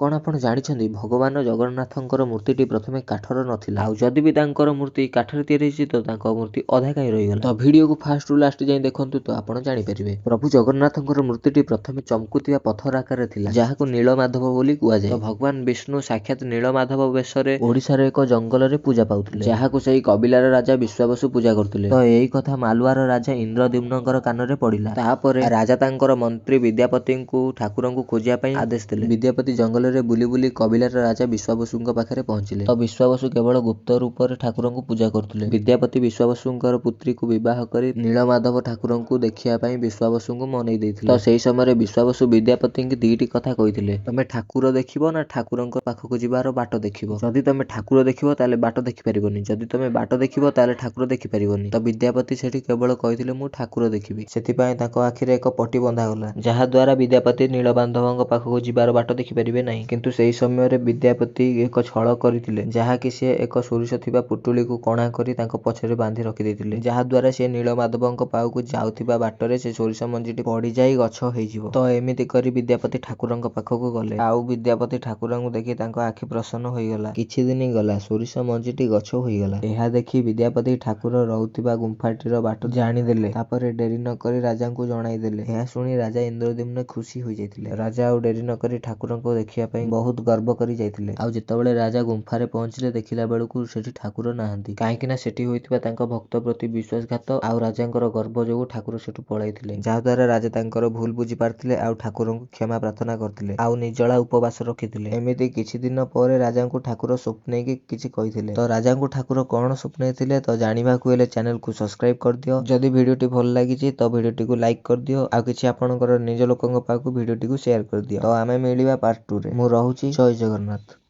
କଣ ଆପଣ ଜାଣିଛନ୍ତି, ଭଗବାନ ଜଗନ୍ନାଥଙ୍କର ମୂର୍ତ୍ତିଟି ପ୍ରଥମେ କାଠର ନଥିଲା? ଆଉ ଯଦି ବି ତାଙ୍କର ମୂର୍ତ୍ତି କାଠରେ ତିଆରି ହେଇଛି, ତ ତାଙ୍କ ମୂର୍ତ୍ତି ଅଧା କାହିଁ ରହିଗଲା? ତ ଭିଡ଼ିଓକୁ ଫାଷ୍ଟରୁ ଲାଷ୍ଟ ଯାଏଁ ଦେଖନ୍ତୁ, ତ ଆପଣ ଜାଣିପାରିବେ। ପ୍ରଭୁ ଜଗନ୍ନାଥଙ୍କର ମୂର୍ତ୍ତିଟି ପ୍ରଥମେ ଚମକୁଥିବା ପଥର ଆକାରରେ ଥିଲା, ଯାହାକୁ ନୀଳମାଧବ ବୋଲି କୁହାଯାଏ। ତ ଭଗବାନ ବିଷ୍ଣୁ ସାକ୍ଷାତ ନୀଳମାଧବ ବେଶରେ ଓଡ଼ିଶାର ଏକ ଜଙ୍ଗଲରେ ପୂଜା ପାଉଥିଲେ, ଯାହାକୁ ସେହି କବିଲାର ରାଜା ବିଶ୍ୱାବସୁ ପୂଜା କରୁଥିଲେ। ତ ଏଇ କଥା ମାଲୁଆର ରାଜା ଇନ୍ଦ୍ରଦ୍ୟୁମ୍ନଙ୍କର କାନରେ ପଡ଼ିଲା। ତାପରେ ରାଜା ତାଙ୍କର ମନ୍ତ୍ରୀ ବିଦ୍ୟାପତିଙ୍କୁ ଠାକୁରଙ୍କୁ ଖୋଜିବା ପାଇଁ ଆଦେଶ ଦେଲେ। ବିଦ୍ୟାପତି ଜଙ୍ଗଲରେ ବୁଲି ବୁଲି କବିଲାର ରାଜା ବିଶ୍ୱାବସୁଙ୍କ ପାଖରେ ପହଞ୍ଚିଲେ। ତ ବିଶ୍ୱାବସୁ କେବଳ ଗୁପ୍ତ ରୂପରେ ଠାକୁରଙ୍କୁ ପୂଜା କରୁଥିଲେ। ବିଦ୍ୟାପତି ବିଶ୍ୱାବସୁଙ୍କର ପୁତ୍ରୀକୁ ବିବାହ କରି ନୀଳମାଧବ ଠାକୁରଙ୍କୁ ଦେଖିବା ପାଇଁ ବିଶ୍ୱାବସୁଙ୍କୁ ମନେଇ ଦେଇଥିଲେ। ତ ସେହି ସମୟରେ ବିଶ୍ୱାବସୁ ବିଦ୍ୟାପତିଙ୍କୁ ଦିଟି କଥା କହିଥିଲେ, ତମେ ଠାକୁର ଦେଖିବ ନା ଠାକୁରଙ୍କ ପାଖକୁ ଯିବାର ବାଟ ଦେଖିବ? ଯଦି ତମେ ଠାକୁର ଦେଖିବ, ତାହେଲେ ବାଟ ଦେଖିପାରିବନି। ଯଦି ତମେ ବାଟ ଦେଖିବ, ତାହେଲେ ଠାକୁର ଦେଖିପାରିବନି। ତ ବିଦ୍ୟାପତି ସେଠି କେବଳ କହିଥିଲେ, ମୁଁ ଠାକୁର ଦେଖିବି। ସେଥିପାଇଁ ତାଙ୍କ ଆଖିରେ ଏକ ପଟି ବନ୍ଧାଗଲା, ଯାହାଦ୍ୱାରା ବିଦ୍ୟାପତି ନୀଳମାଧବଙ୍କ ପାଖକୁ ଯିବାର ବାଟ ଦେଖିପାରିବେ ନାହିଁ। କିନ୍ତୁ ସେହି ସମୟରେ ବିଦ୍ୟାପତି ଏକ ଛଳ କରିଥିଲେ, ଯାହାକି ସିଏ ଏକ ସୋରିଷ ଥିବା ପୁଟୁଳିକୁ କଣା କରି ତାଙ୍କ ପଛରେ ବାନ୍ଧି ରଖିଦେଇଥିଲେ, ଯାହାଦ୍ୱାରା ସିଏ ନୀଳମାଧବଙ୍କ ପାଖକୁ ଯାଉଥିବା ବାଟରେ ସେ ସୋରିଷ ମଞ୍ଜିଟି ପଡ଼ିଯାଇ ଗଛ ହେଇଯିବ। ତ ଏମିତି କରି ବିଦ୍ୟାପତି ଠାକୁରଙ୍କ ପାଖକୁ ଗଲେ, ଆଉ ବିଦ୍ୟାପତି ଠାକୁରଙ୍କୁ ଦେଖି ତାଙ୍କ ଆଖି ପ୍ରସନ୍ନ ହୋଇଗଲା। କିଛି ଦିନ ଗଲା, ସୋରିଷ ମଞ୍ଜିଟି ଗଛ ହୋଇଗଲା। ଏହା ଦେଖି ବିଦ୍ୟାପତି ଠାକୁର ରହୁଥିବା ଗୁମ୍ଫାଟିର ବାଟ ଜାଣିଦେଲେ। ତାପରେ ଡେରି ନକରି ରାଜାଙ୍କୁ ଜଣାଇଦେଲେ। ଏହା ଶୁଣି ରାଜା ଇନ୍ଦ୍ରଦ୍ୟୁମ୍ନ ଖୁସି ହୋଇଯାଇଥିଲେ। ରାଜା ଆଉ ଡେରି ନକରି ଠାକୁରଙ୍କୁ ଦେଖିବା ପାଇଁ ବହୁତ ଗର୍ବ କରି ଯାଇଥିଲେ। ଆଉ ଯେତେବେଳେ ରାଜା ଗୁମ୍ଫାରେ ପହଞ୍ଚିଲେ, ଦେଖିଲା ବେଳକୁ ସେଠି ଠାକୁର ନାହାନ୍ତି। କାହିଁକି ନା ସେଠି ହୋଇଥିବା ତାଙ୍କ ଭକ୍ତ ପ୍ରତି ବିଶ୍ୱାସଘାତ ଆଉ ରାଜାଙ୍କର ଗର୍ବ ଯୋଗୁଁ ଠାକୁର ସେଠୁ ପଳାଇଥିଲେ, ଯାହାଦ୍ୱାରା ରାଜା ତାଙ୍କର ଭୁଲ ବୁଝିପାରିଥିଲେ ଆଉ ଠାକୁରଙ୍କୁ କ୍ଷମା ପ୍ରାର୍ଥନା କରିଥିଲେ ଆଉ ନିର୍ଜଳା ଉପବାସ ରଖିଥିଲେ। ଏମିତି କିଛି ଦିନ ପରେ ରାଜାଙ୍କୁ ଠାକୁର ସ୍ୱପ୍ନେଇକି କିଛି କହିଥିଲେ। ତ ରାଜାଙ୍କୁ ଠାକୁର କଣ ସ୍ୱପ୍ନେଇଥିଲେ, ତ ଜାଣିବାକୁ ହେଲେ ଚ୍ୟାନେଲକୁ ସବସ୍କ୍ରାଇବ କରିଦିଅ। ଯଦି ଭିଡ଼ିଓଟି ଭଲ ଲାଗିଛି, ତ ଭିଡ଼ିଓଟିକୁ ଲାଇକ୍ କରିଦିଅ ଆଉ କିଛି ଆପଣଙ୍କର ନିଜ ଲୋକଙ୍କ ପାଖକୁ ଭିଡ଼ିଓଟିକୁ ସେୟାର କରିଦିଅ। ତ ଆମେ ମିଳିବା ପାର୍ଟ 2ରେ। ମୁଁ ରହୁଛି, ଜୟ ଜଗନ୍ନାଥ।